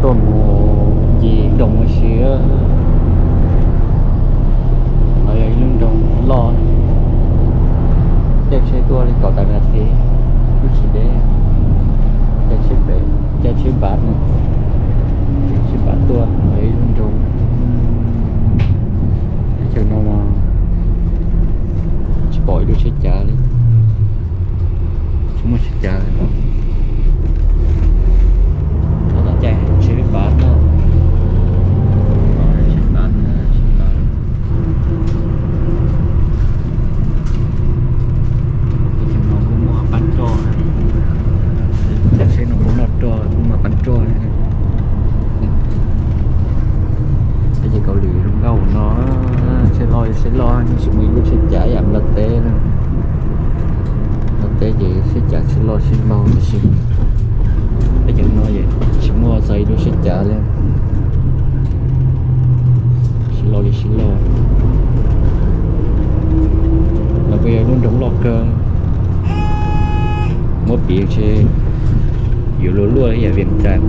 Tuaj mus ncig nroog ua si, no yog ib lub nroog loj, caij tsheb tuaj li kaum tawm nas this kuj tsis deb. Caij tsheb pem, caij tsheb npav no, caij tsheb npav tuaj, no yog ib lub nroog. Teb chaws no tsis pom ib lub tsheb cav li, tsis muaj tsheb cav li no. Thaum caij tsheb npav no, tsheb npav, tsheb npav. Teb chaws no kuj muaj pab roj, caij tsheb no kuj noj roj, kuj muaj pab roj. Teb chaws Kaus Lim zoo nkauj no, tsheb loj, tsheb loj, yeej tsis muaj ib lub tsheb cav yam Nplog teb na. Nplog teb ces tsheb cav tsheb loj tsheb ntau tiam sis teb chaws no tsis muaj txog ib lub tsheb cav li. Sib loj li sib loj. No kuj yog lub nroog loj kawg, muab piv ces yuav luag luaj ib yam Vias Cas.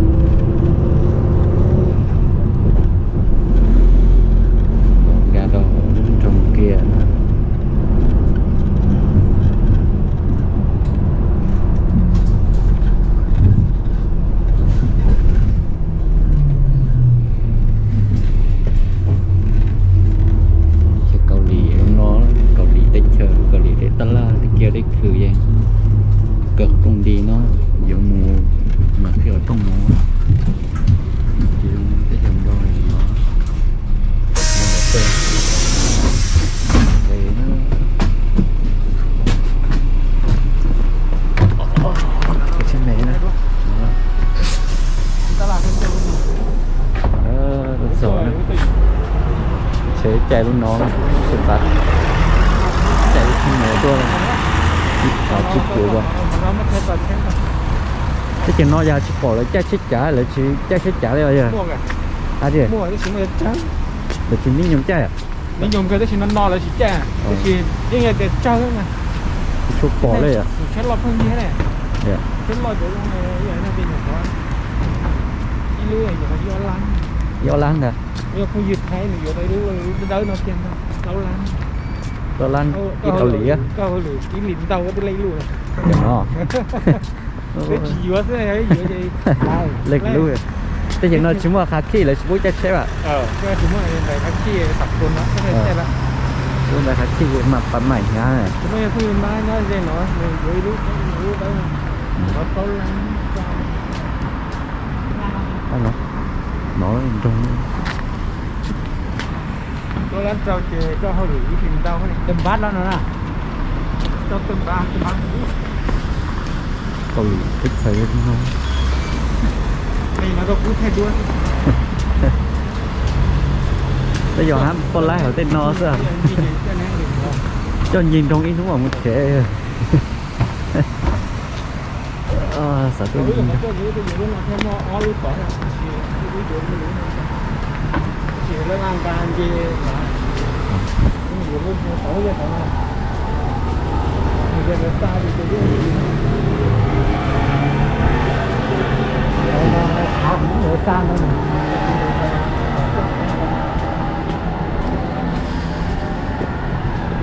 Nkag rau hauv lub nroog kiag. Chaw Kaus Lim no, Kaus Lim teb chaws, Kaus Lim dej tab laj, dej kiab dej khw yeej kawg rooj nti no, yuav mus mas qhib qhov rooj mus. Teb chaws Nplog no, tsheb me na. Txog, tsheb caij lub no, tsheb npav, caij lub tsheb me tuaj, ib phav tsib puas ko. Teb chaws no yog tsis pom lawv caij tsheb cav, lawv tsis caij tsheb cav li os yog? Hais tias lawv tsis nib nyoog caij. Nib nyoog kawg tab sis no no lawv tsis caij, tab sis yeej yog tias tsawg na. Tsis tshua pom li os. Tsheb loj pheej yig ne. Tsheb loj cov zoo li no, ib lub yuav tau ib ob lab. Ib ob lab ntag. Yog phooj ywg Thaib nws yuav tau ib lub dawb dawb no kiag ntag, plaub lab. Plaub lab ib Kaus Lim, koj hauj lwm ib hlis ntau twb leej ib lub lawm. Yog no. Twb tsis yuav xwb, yuav ces leej lub. Teb chaws no tsis muaj qhab khij, lawv tsis pub caij tsheb a? Tsis muaj ntawd, qhab khij tam tus no caij lawm. Tsis muaj ntawd qhab khij mas pab maim hnyav. Tsis muaj, yog phooj ywg Mab nyob ze no nws yuav ib lub, ib lub dawb, plaub lab. No nroog. Plaub lab rau ces koj hauj lwm ib hlis ntau. Tawm npab los no na. Tawm npab, tawm npab. Kaus Lim teb chaws no. Tej yog hab poj laib hauv tej no xwb. Coj ncig nroog ib hnub mas mus tsev. Xav tuaj ncig nroog.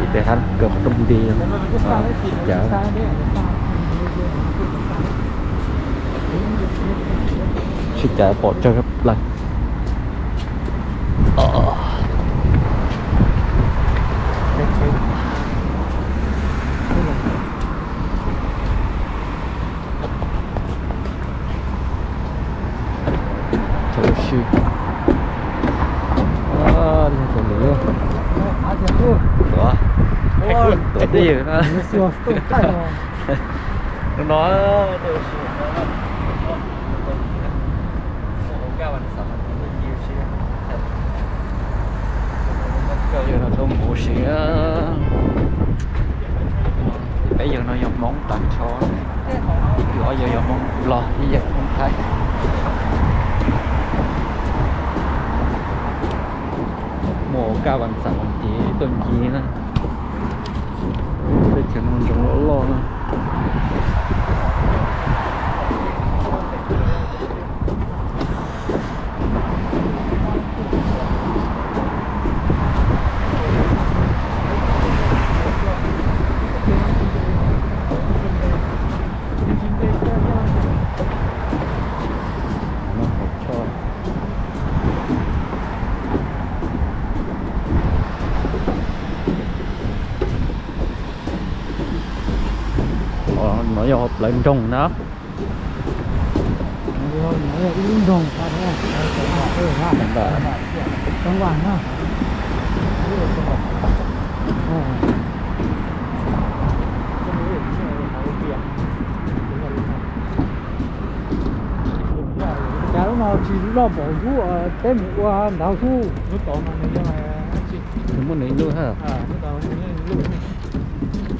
Ib tes hab kawg qhov rooj nti, sib cav, sib cav pom tsawg plaws. Thaum ua si, thaum lwm, tuam teb yawg no, no, yawg no tau mus ua si. Peb yawg no yog Hmoob tag nrho, ob yawg yog Hmoob Nplog, ib yawg Hmoob Thaib. Muaj ua kaj vas xav vas tis tuaj ncig na. Teb chaws no ntsoov loj loj na. Yog plawv nroog na. Ib lub nroog, cas lub no tsis loj npaum lub peb mus ua ntawd xwb. Muaj nws ib lub ha.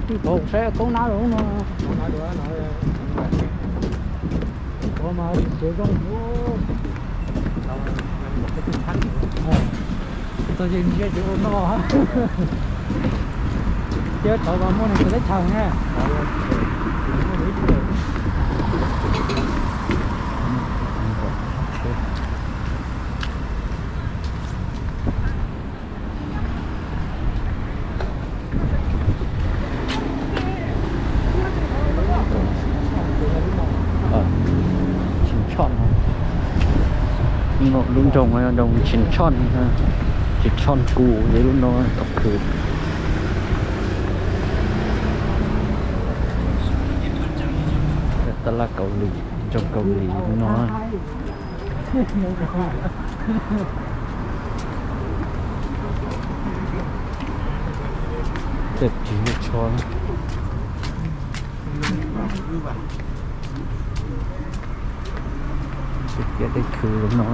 Twb tau saib koob nab lub no. Tau mas tsev zoo. Tau yeej ntsiab tsis ua noj. Thiab tau mas muaj nws tus teb chaws na. Tsis tshoj, lub nroog, nroog tsis tshoj, tsis tshoj kuv es lub no tau khwv. Tab laj Kaus Lim, nroog Kaus Lim no. Tej tsis muaj tsho. Tej kiab tej khw no.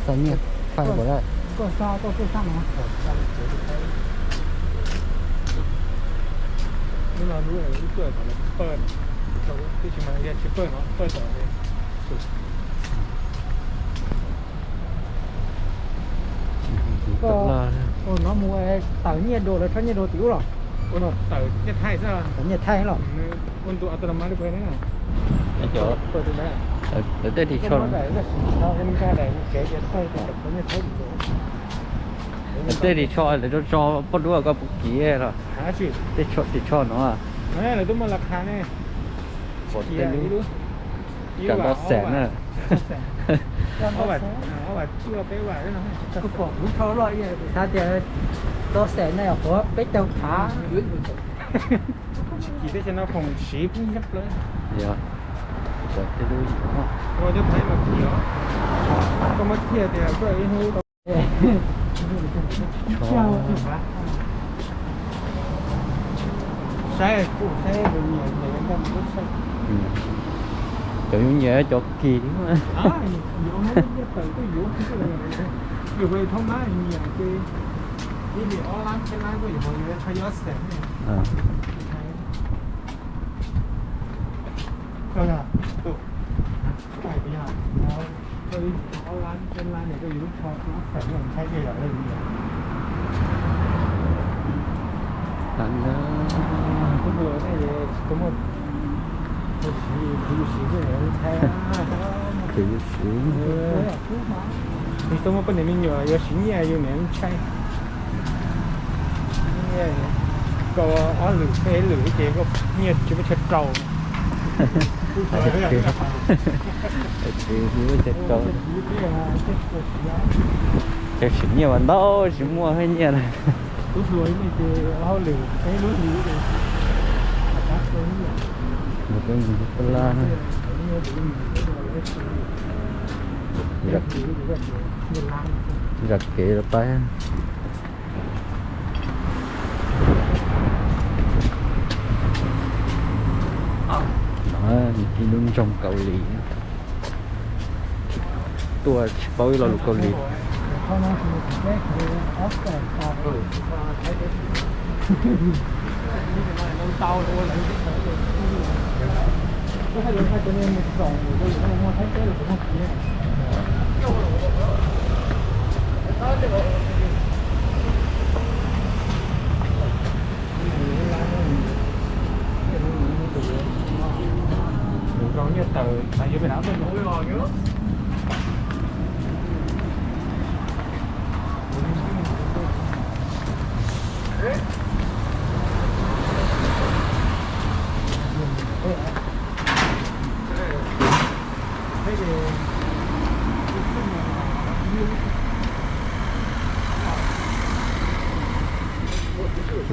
Xa nyiaj faij npaum li. Lub no lub lub tuaj tom no pawg, tab sis mas yog tsis pawg no pawg tom xus. Koj no mus tawm nyiaj dua lawv tso nyiaj dua tim ub los? Ua no tawm nyiaj thaij xwb. Tawm nyiaj thaij los? Ua ntu a ta la ma li pawg na. Lawv tej ris tsho, lawv tej ris tsho lawv tso tso poj duab koj puas kiv los? Tej ris tsho no lawv twb muaj las khas ne. Pom tej lub kam ntau xees na. Ob vam cuaj peb vam. Kuv pom kuv tsho loj xav tias ntau xees na, qhuav peb caug phav. Tsis kiv teb chaws no phoom siv pheej nyab plawv. Yog, tej lub yim no. Koj muab kiag tias koj ib hnub saib kuj saib tus nyiam nyiam. Cov yus nyiam cov kis. Yus thaum mab nyiam ces ib li ob lab peb lab kuj yus ho yuav tsho yob xees. Koj yog, koj yog, koj ib ob lab peb lab no koj yuav tsho yob xees ntshai dej los li. Kuv tus nej tsis tau muaj, kuv siv xwb ntshai. Tsis tau muaj poj niam me nyuam yuav siv nyiaj yus niam ntshai. Kaus ob lwm peb lwm ces koj nyiaj tsis muaj chaw rau. Tsis muaj chaw rau. Ces siv nyiaj mas ntau tsis muaj nyiaj na. Mus peb mus peb lab na. Zam kev los pab. Ib lub nroog Kaus Lim, tuaj tsis paub ib lo lus Kaus Lim.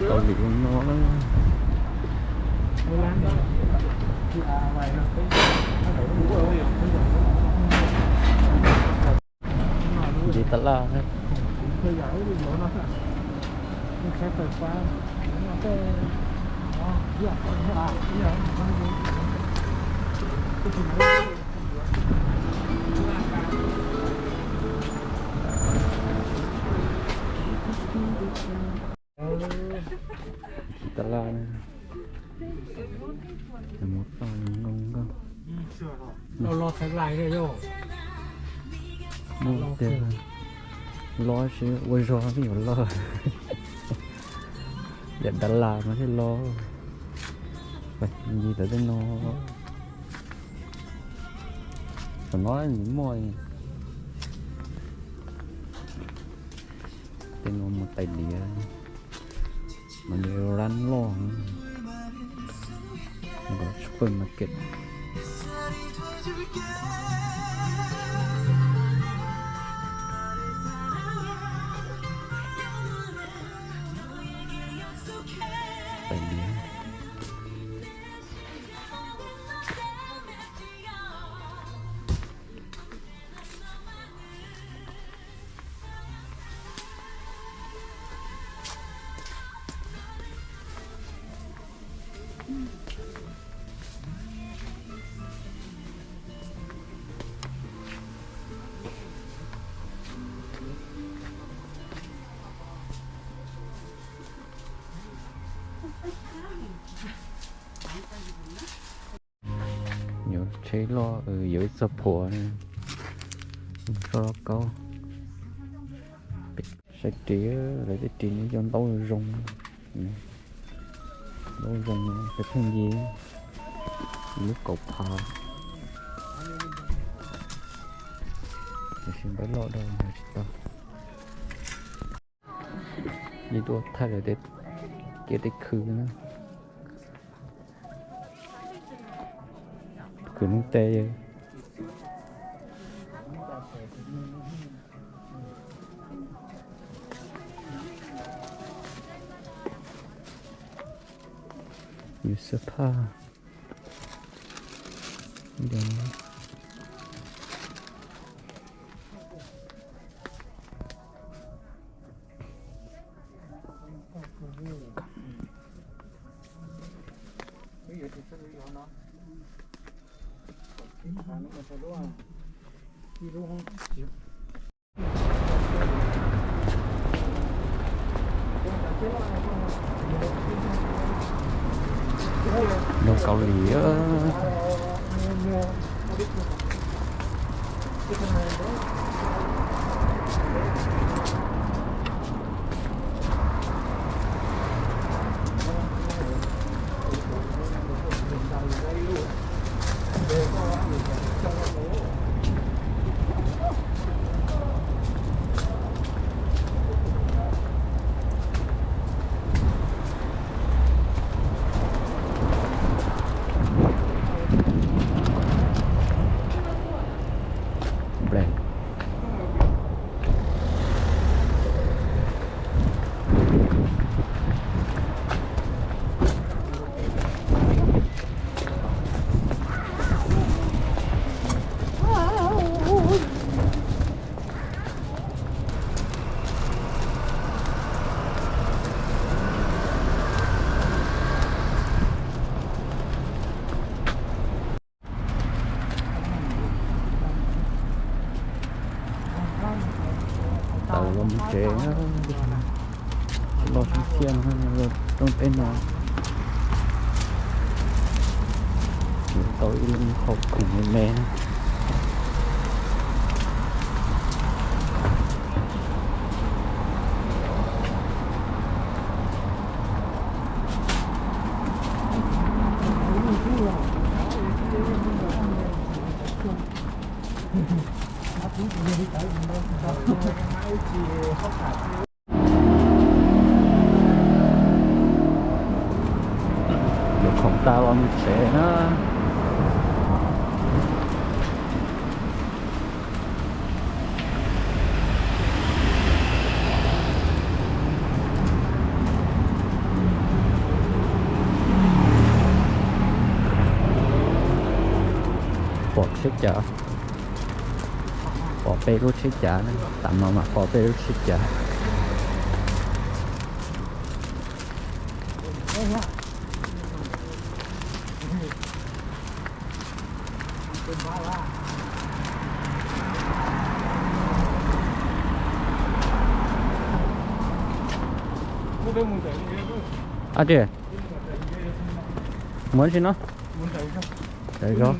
Kaus Lim no na. Nce tas laj thiab. Nce tas laj na. Mus toj zoo nkauj nkauj. Muaj tias loj sib ua zog me nyuam loj. Yam Dav Las mas thiaj loj. Nce tas tej no. Tom no nws muaj tej no mus tais diav, mas nws lab loj, supermarket. Tais diav. Yuav tsheb loj, yuav ib txoj phuam, txoj lauj kaub. Saib ris, lawv tej ris no yog ntaub zoo, ntaub zoo, pheej nce, lub kaum phav, tiam sis npaib loj dua tsis tau. Yeej tuaj thaij lawv tej kev tej khw na. Khwv neeb teb. Yus xab phaj. Nyob Kaus Lim. Tawm los mus tsev, los xiab xiab no, rooj teb no. Yuav tau ib lub qhov khoom me me. Yuav khoom tas los mus tsev na. Pom tsheb cav, pom peb lub tsheb cav, tam no mas pom peb lub tsheb cav. Ab, mus tsi no? Ntawm zos.